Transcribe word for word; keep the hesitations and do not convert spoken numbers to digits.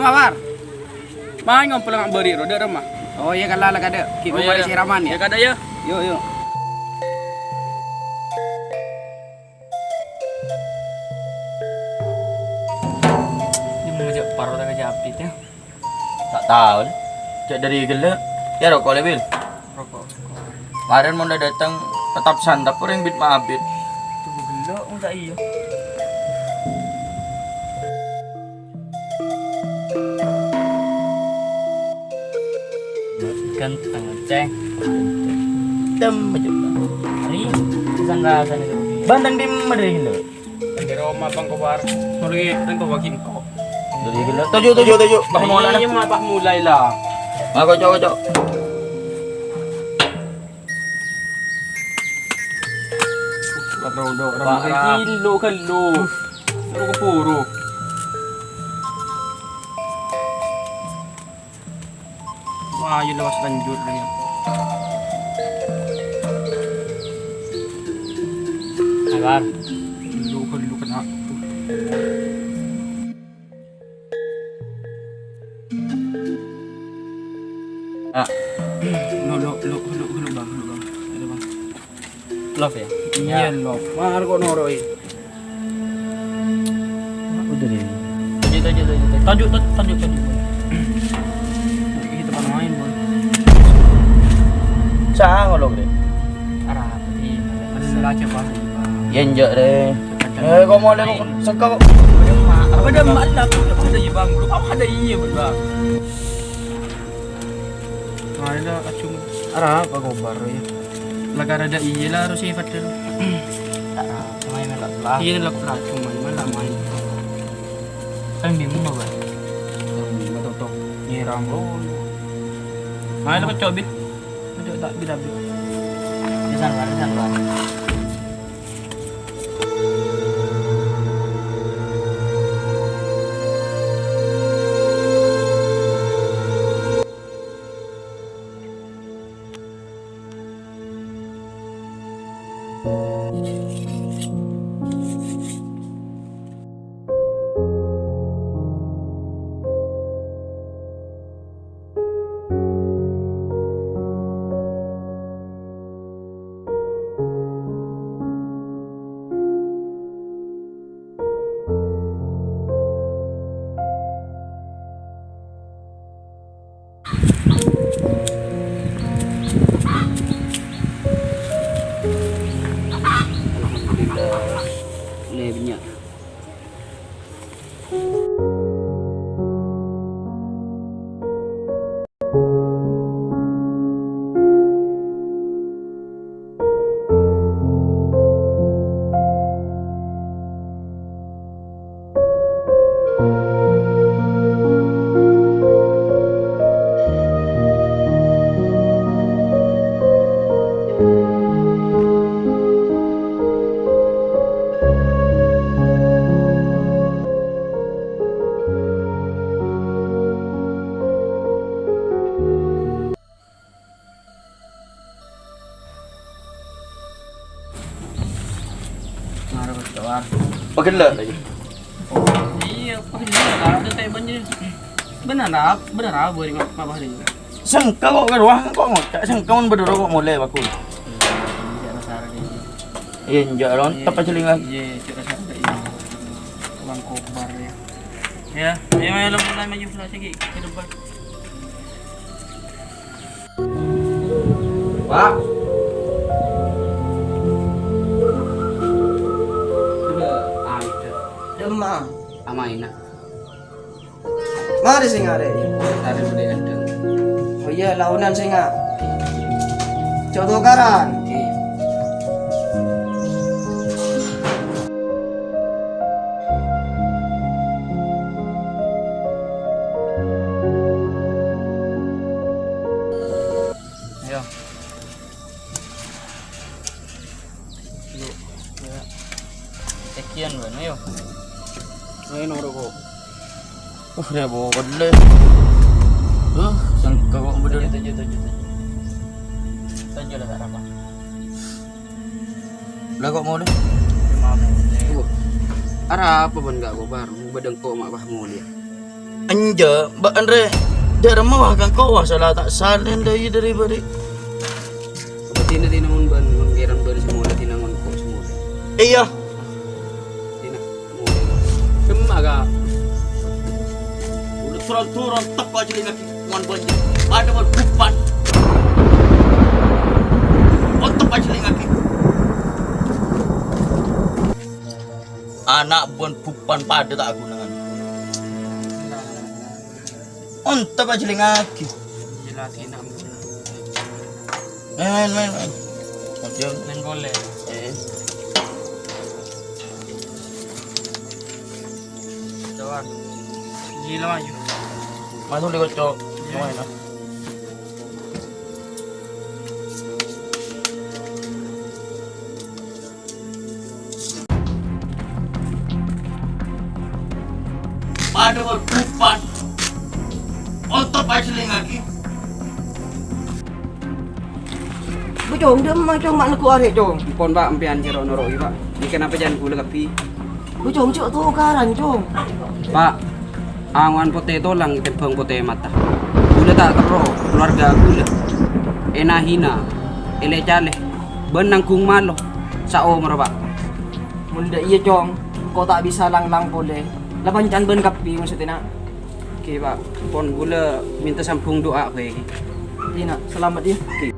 Awar. Main ngompol nang bari' ro, dâ' remma. Oh, iyâ, kala la kadâ'. Ki' Oh, iyâ, bari' iyâ. Siraman, yâ? Iyâ, kadâ', yâ. Yo, yo. Ini mau ngajak paro tak ngajak api, yâ? Ta' tao, Lè. Cè' dâri ghellâ'. Yâ, roko', Lè, Bil. Roko'. Marèn mon la dâteng, tetap santap, orèng bit-mabit. Coba ghellâ', mon ta' iyâ. Ganteng, Ceng. Tem aja. Ari, pisan rasanya itu. Banteng dimma dâri ghellâ'? Di rumah Bang Kobar. Mulai nang Kobar Kingko. Dâri ghellâ'. Toju', toju', toju'. Pas mulai. Iya, mah pas mulai lah. Nah, kocok, kocok. Parah, udah, orang Parah. Kilo, kilo. Terus ke puru. Wah, ayo lewat lanjut ya. Sabar. Kilo, kilo kena. Ah. Lo, lo, lo, lo, lo, Bang, lo, Bang. Ayo, Bang. Love ya? Iya, love. Mar kok noro'i. Udah deh. Tajuk, tajuk, tajuk, tajuk, tajuk, tajuk. Ini tempat main, Boy. Sanga lo, Bre. Arah apa sih? Ada aja, Bang. Ya, enjak, Bre. Eh, kok mau lewat? Sengka kok. Apa ada malah? Apa ada iya, Bang? Bro, apa ada iya, Bang? Ayo, acung. Arapa Kobar, ya? La karada iya la, harus iya padahal. Main lah lah. Iya, la cuma main lah main. Kan bingung apa? Bingung, totok. Nyiram lo. Main lah, cok, Bit. Cok, tak Bit, Bit. Di sana, di sana. Alhamdulillah. Lè, bânnya'. Mara, Bos, keluar. Pegel lah lagi. Iya, pegel lah. Ada kayak banjir. Bener, Rap. Bener, Rap. Boleh ngapa hari ini? Sengka kok keluar, kok ngocak. Sengka mon bener kok mulai, bagus. Iya, rasa ada kayak gini. Iya, enjak, Ron. Iya, tep aja lingan. Iya, cek rasa ada ini. Bang Kobar, ya. Ya, ayo, ayo, lo mulai maju, mulai lagi ke depan. Pak. Udah, ah, udah. Demam. Amaina. Mari sing arè. Arè budi gendeng. Oh iya, laonan sing a-, cok tokaran. Oke. Ayo. Lu, ya. Sekian, Bang, ayo. Ayo, nang roko'. Uh, ya, bawa kedelai. Uh, sengka kok bener. Tujuh, tujuh, tujuh, tujuh. Tujuh lah, tak apa. Lah, kok mau deh? Maaf, Bang. Uh, arapa bân enggak kok bar? Bedeng kok mak bah mulia. Enjâ', bâ'ân rè. Dâ' remma wah kangko wah sala ta' salèn dâi dâri bâri'. Dina-dina mon bân, mon kèran bân sè molè dina ngon ko' sè molè. Iyâ. Dina molè. Kemma ka? Udah turun-turun teppa' jhelingngaghi mon bân. Padâ mon bupan. Mon teppa' jhelingngaghi. Ana' bân bupan padâ ta' aghunangan. Ontep ajhelingngaghi. Main, main, main. Ojo. Main bola. Eh. Doang. Gila maju. Masuk di kocok. Iya. Main, ah. Padâ bupan. Ontep ajhelingngaghi. Bu, Cong, dâ' emma, Cong, ma' neggu' arè', Cong. Ampon, Pak, empèyan sè ro-, noro'i, Pak. Nèka napa jhân ghulâ kabbhi? Bu, Cong, jhâ' tokaran, Cong. Pak, angowan potè tolang ètèmbhâng potè mata. Ghulâ ta' terro, kalowarga ghulâ èna-hina, èlè-calè, bân nangghung malo saomorra, Pak. Mon dâ' iyâ, Cong, engko' ta' bisa lang-lang polè. La panca'an bân kabbhi maksodda, na'. Oke, Pak. Pon ghulâ mènta sambung du'a bhâi. Iyâ, Na'. Salamet, yâ. Oke.